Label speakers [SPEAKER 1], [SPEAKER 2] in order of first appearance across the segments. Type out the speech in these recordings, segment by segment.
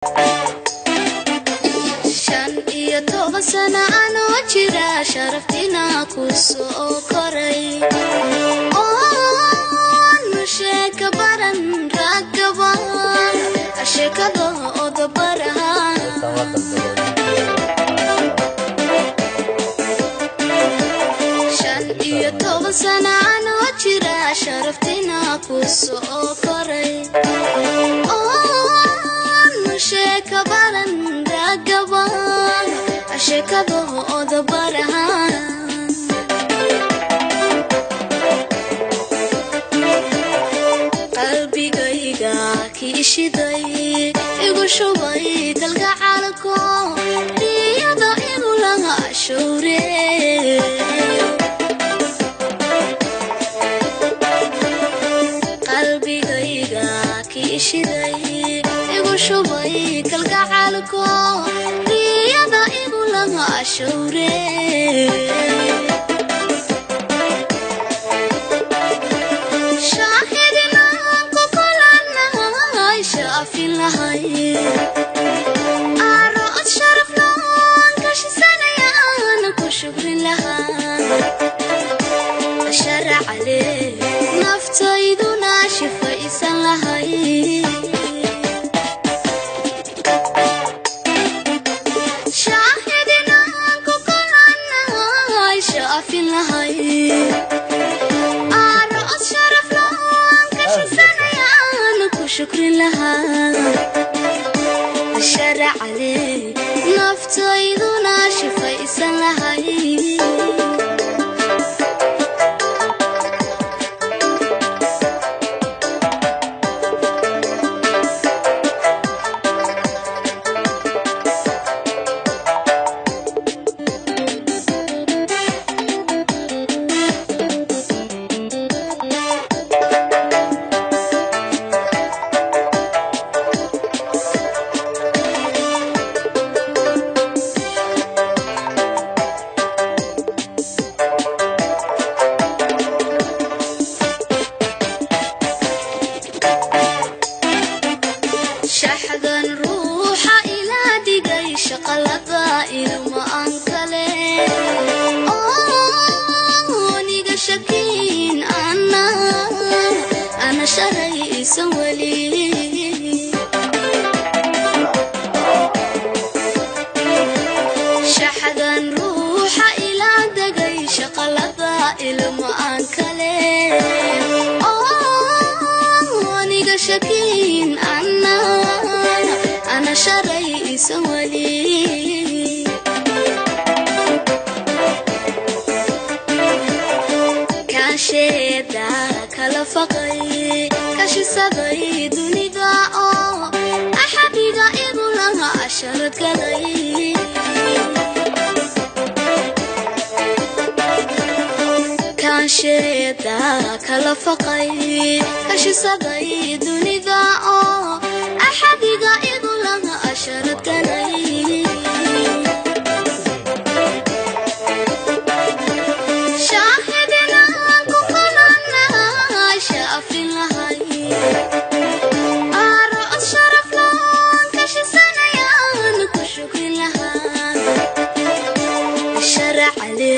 [SPEAKER 1] 15 sano anoo jira sharaftina ku soo koray oon sheeka baran ragaba sheekada oda baraha. 15 sano anoo jira sharaftina ku soo koray oon sheeka baran ragaba sheekada oda baraha. Qalbigayga kiishiday igu shubay kalgacalko iyada igu laga showre. Qalbigayga kiishiday igu shubay kalgacalko iyada igu laga showre. Arood sharaf loon kashisanayaan ku shukrin lahaa sharcale naftayduna shifaysan lahay. Shaahidinaan ku kulanahay shaafin lahay arood sharaf loon kashisanayaan ku shukrin lahaa sharcale naftayduna shifaysan lahay. Shaxdan ruuxa ilaa dhigay shaqalada ilma aan kale ooniga shakiin ana ana sharaysan weli. Shaxdan ruuxa ilaa degay shaqalada ilma aan kale ooniga shakiin ana ana sharaysan weli. Kaasheeda kala faqay kashisaday dunida oo axadiga igu laga sharad galay. Kaasheeda kala faqay kashisaday dunida oo axadiga igu laga sharad galay. Shaahidinaan ku kulanahay shaafin lahay arood sharaf loon kashisanayaan ku shukrin lahaa sharcale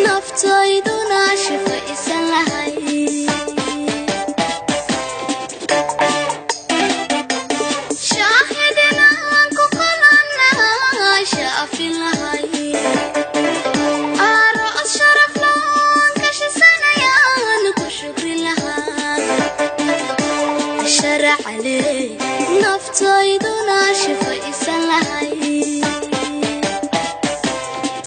[SPEAKER 1] naftayduna shifaysan lahay. Shaahidinaan ku kulanahay shaafin lahay arood sharaf loon kashisanayaan ku shukrin lahaa sharcale naftayduna shifaysan lahay.